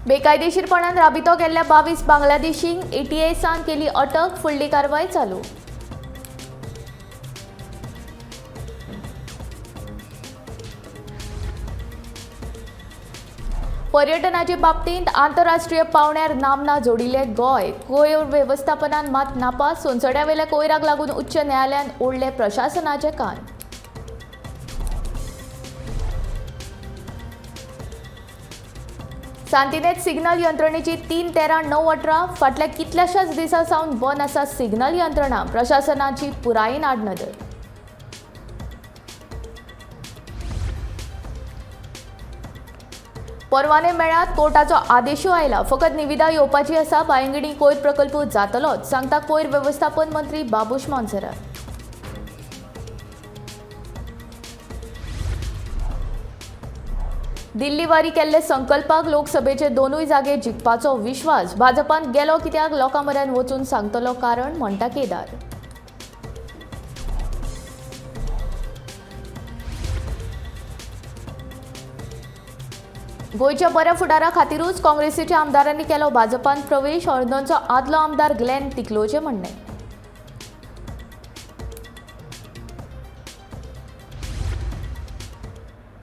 बेकायदेशीरपणान राबितो केल्ल्या 22 बांगलादेशींक एटीएसान केली अटक, फुडली कारवाय चालू. पर्यटनाचे बाबतींत आंतरराष्ट्रीय पावंड्यार नामना जोडिल्ले गोंय, कोयर वेवस्थापनान मात नापास. सोनसड्यावेल्या कोयराक लागून उच्च न्यायालयान ओडले प्रशासनाचे कान. सांतिनेत सिग्नल यंत्रणेची 3-13-9-18 फाटल्या कितल्याशाच दिसां सावन बंद आसा सिग्नल यंत्रणा, प्रशासनाची पुरायेन आडनदर. परवाने मेळ्ळ्यात, कोर्टाचो आदेशूय आयला, फकत निविदा येवपाची आसा. बायंगिणी कोयर प्रकल्प जातलोच, सांगता कोयर वेवस्थापन मंत्री बाबूश मोन्सेरात. दिल्ली वारी केल्ले संकल्पाक लोकसभेचे दोनूय जागे जिखपाचो विश्वास, भाजपान गेलो कित्याक लोकां म्हऱ्यान वचून सांगतलो कारण, म्हणटा केदार. गोंयच्या बऱ्या फुडारा खातीरूच काँग्रेसीच्या आमदारांनी केलो भाजपान प्रवेश, हळदणचो आदलो आमदार ग्लॅन तिकलोचें म्हणणें.